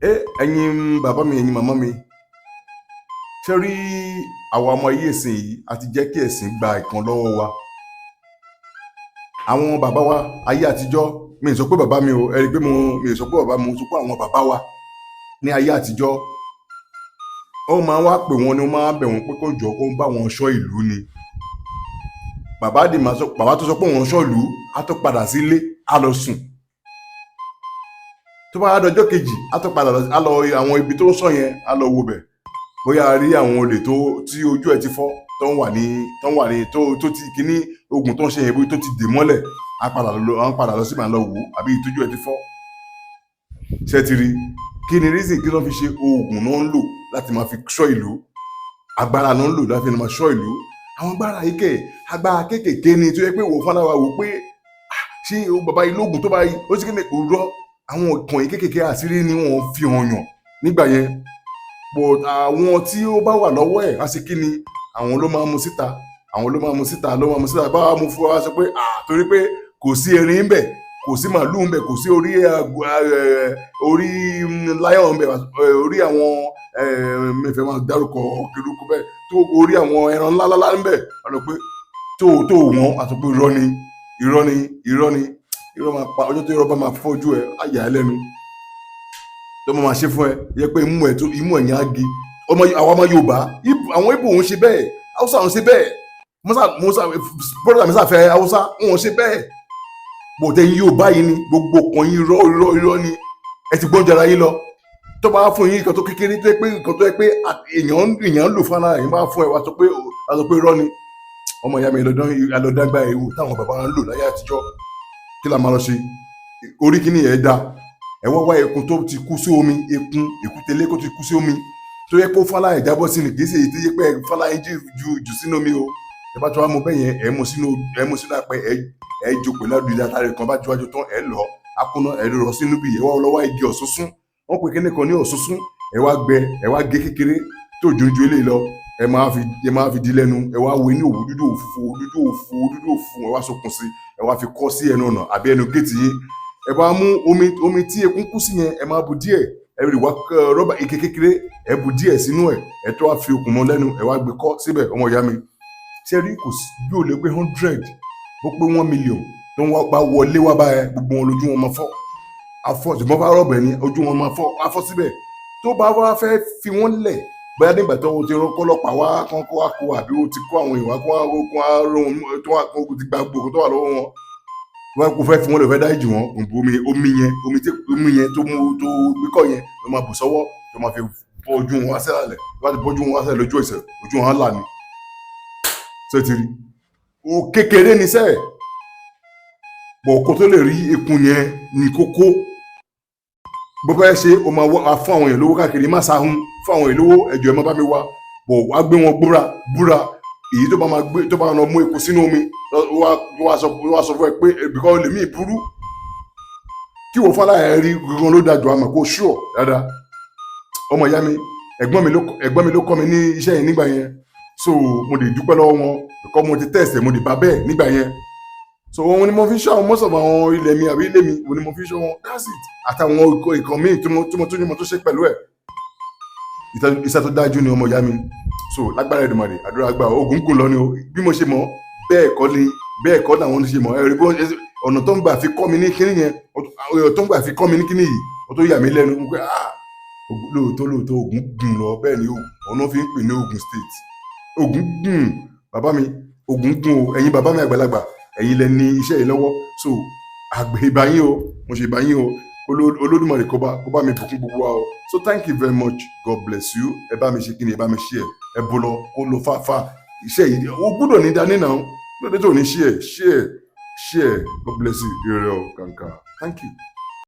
Ẹ ẹ̀yin bàbá mi, ẹ̀yin màmá mi, ṣé rí àwa ọmọ ayé ìsìn yìí, a ti jẹ́ kí ẹ̀sìn gba ìkan lọ́wọ́ wa. Àwọn bàbá wa ayé àtijọ́, mi ì sọ pé bàbá mi o, ẹ rí i pé mo mi ì sọ pé bàbá mi, mo sọ pé àwọn bàbá wa ní ayé àtijọ́, wọ́n máa ń wá pè wọ́n ni, wọ́n máa ń bẹ̀ wọ́n pé kó jọ, kó ń bá wọn ṣọ́ ìlú ni. Bàbá dì máa sọ, bàbá tó sọ pé òun ṣọ́ ìlú, á tó padà sílé, á lọ sùn. Tó bá dọjọ́ kejì, á tó padà lọ, á lọ àwọn ibi tó ń sọ yẹn, á lọ wo bẹ̀, bóyá a rí àwọn olè tó tí ojú ẹ̀ ti fọ́, tó ń wà ní tó ti kíní oògùn tó ń ṣe yẹn, bóyá tó ti dè mọ́lẹ̀, á padà lọ sí, màá lọ wò ó, àbí ìtójú ẹ̀ ti fọ́. Ṣé ti rí kí ni reason kí ló fi ṣe? Oògùn náà ń lò láti máa fi ṣọ́ ìlú, agbára náà ń lò láti máa ṣọ́ ìlú. Àwọn agbára yìí kẹ̀, agbára kéékèèké ni, tó yẹ pé wò fúnra wa wò pé, ah, ṣé o bàbá yìí lóògùn tó bá yìí ó sì kéde kò rọ àwọn ìkànnì kéékèèké, àṣírí ni wọ́n fi hàn yàn nígbà yẹn. But àwọn tí ó bá wà lọ́wọ́ ẹ̀ á ṣe kí ni, àwọn ló máa mú síta, àwọn ló máa mú síta, ló máa mú síta. Báwa mú fún wa sọ pé, ah, torí pé kò sí erin ń bẹ̀, kò sí màlúù ń bẹ̀, kò sí orí orí lion ń bẹ̀, orí àwọn mẹfẹ máa dárúkọ kìrúkú bẹ́ẹ̀ tó, orí àwọn ẹran ńláńlá ń bẹ̀, wọ́n lọ pé tó wọ́n àti pé irọ́ ni, irọ́ ni, irọ́ ni, irọ́ máa pa. Ọjọ́ tó irọ́ bá máa fọ́jú ẹ, á yà ẹ́ lẹ́nu tó máa ṣe fún ẹ yẹ pé imú ẹ tó imú ẹ̀yìn á gi. Ọmọ àwọn ọmọ Yorùbá, àwọn Ìgbò ń ṣe bẹ́ẹ̀, Haúsá ń ṣe bẹ́ẹ̀, Musa Musa brother mi sàfẹ́ Haúsá ń ṣe bẹ́ẹ̀. Bòtẹ́ yín Yorùbá yìí ni gbogbo kan yín, irọ́, irọ́, irọ́ ni. Ẹ ti gbọ́n jara yín lọ. Tó bá fún yín nǹkan tó kékeré, tó yẹ pé nǹkan tó yẹ pé èèyàn ń lò fún ara yín, bá fún ẹ, wá sọ pé irọ́ ni. Ọmọ ìyá mi, alọ́dàgbà ewu táwọn bàbá ń lò láyé àtijọ́, kí la máa lọ ṣe? Orí kíní ẹ̀ da, ẹ wá wá ekun tó ti kú sí omi, ekun èkútélé kó ti kú sí omi, tó yẹ kó fáláyé jábọ́ sí ni, kì í ṣe èyí tó yẹ pé fáláyé ju jù sínú omi o. Ẹ bá tó wá mú bẹ́ẹ̀ yẹn, ẹ mú sínú apẹ, ẹ jó pẹ̀lú àdúrà àtàrí kan, bá jọwájú tán, ẹ lọ akúná, ẹ rọ sínú bí. Ẹ wá lọ́wọ́ igi ọ̀súnsún, wọ́n pè kíní kan ní ọ̀súnsún. Ẹ wá gbẹ, ẹ wá gé kékeré tó jojú eléyìí lọ, ẹ máa fi di lẹ́nu. Ẹ wá wé ní òwú dúdú òfufu, dúdú òfufu, dúdú òfufu. Ẹ wá sokùn sí, ẹ wá fi kọ́ sí ẹnu ọ̀nà àbí ẹnu géètì yín. Ẹ bá mú omi tí ekun kú sí yẹn, ẹ máa bu díẹ̀. Ẹ rí wá rọ́bà ike kékeré, ẹ bu díẹ̀ sínú ẹ̀, ẹ tó wá fi okùn mọ́ lẹ́nu, ẹ wá gbé kọ́ síbẹ̀. Ọmọ ìyá mi, ṣé rí, kò sí bí ó lè pé 100, bó pé 1 million tó ń wá bá wọlé wá bá ẹ, gbogbo wọn lójú wọn máa fọ́ afọ́. Ṣùgbọ́n bá rọ̀bẹ̀ ni ojú wọn máa fọ́ afọ́ síbẹ̀. Tó bá wá fẹ́ fi wọ́n lẹ̀, bóyá nígbà tó o ti rán kọ́lọ́pàá wá kán kó wá kó, àbí o ti kó àwọn èèyàn wá kó wá rán tó wá kó ti gba gbogbo tó wà lọ́wọ́ wọn, wọ́n kò fẹ́ fi wọ́n lè fẹ́ dájú wọn, kò bu omi, omi yẹn, omi tí omi yẹn tó mú tó gbé kọ́ yẹn ló máa bù sọ́wọ́, tó máa fi bọ́ ojú wọn wá sílẹ̀. Tó bá ti bọ́ ojú wọn wá sílẹ̀, lójú ẹsẹ̀ ojú wọn á là ní. Ṣé ti rí o? Kékeré ní sẹ́ẹ̀ bọ̀, kó tó lè rí ikùn yẹn ní kókó. Bó bá ṣe o máa wá fún àwọn èèyàn lówó káàkiri, má sáhùn fún àwọn èèyàn lówó, ẹjọ́ ẹ má bá mi wá bọ̀, wá gbé wọn búra búra. Èyí tó bá máa gbé, tó bá lọ mú epo sínú omi, wá sọ fún ẹ pé bìkọ́ lèmi burú kí wọ́n fọlá ẹ rí gangan ló dájú àmọ́ kó ṣùọ̀ dáadáa. Ọmọ ìyá mi, ẹ̀gbọ́n mi ló kọ́ mi ní iṣẹ́ yẹn nígbà yẹn, so mo lè dúpẹ́ lọ́wọ́ wọn because mo ti tẹ̀sẹ̀, mo lè bá bẹ́ẹ̀ nígbà yẹn. So òun ni mo fi ṣọ́ àwọn most of àwọn ilẹ̀ mi àbí ilé mi, òun ni mo fi ṣọ́ wọn. That's it. Àtàwọn ìkan míì tí mo tún ní mo tún ṣe pẹ̀lú ẹ̀. Iṣẹ́ tó dájú ni, ọmọ ìyá mi. So lágbára Èdùmàrè, àdúrà gbà. Ogun gùn lọ ni o. Bí mo ṣe mọ̀ bẹ́ẹ̀ kọ́ ni, bẹ́ẹ̀ kọ́ làwọn ṣe mọ̀. Ẹ̀rí bí ọ̀nà tó ń gbà fi kọ́ mi ní kíní yẹn, ọ̀nà tó ń gbà fi kọ́ mi ní kíní yìí, ó tó yà mí lẹ́nu pé, ah, lóòótọ́ lóòótọ́, Ògùn gùn lọ bẹ́ẹ̀ ni. Ọ̀nà fi ń pè ní Ògùn State. Ògùn gùn, bàbá mi, Ògùn gùn o. Ẹ̀yin bàbá mi àgbàlagbà, ẹ̀yin lẹ ní iṣẹ́ yìí lọ́wọ́. So àgbẹ̀ ìbáyín o, mo ṣe ìbáyín o. Olódùmarè kó bá mi bùkún gbogbo wa o. So thank you very much, God bless you. Ẹ bá mi ṣe kíni, ẹ bá mi share, ẹ bó lọ, kó lọ fáfá. Iṣẹ́ yìí o gbúdọ̀ ní dání náà lóde tó ní share, share, share. God bless you. Ire o kàǹkà. Thank you.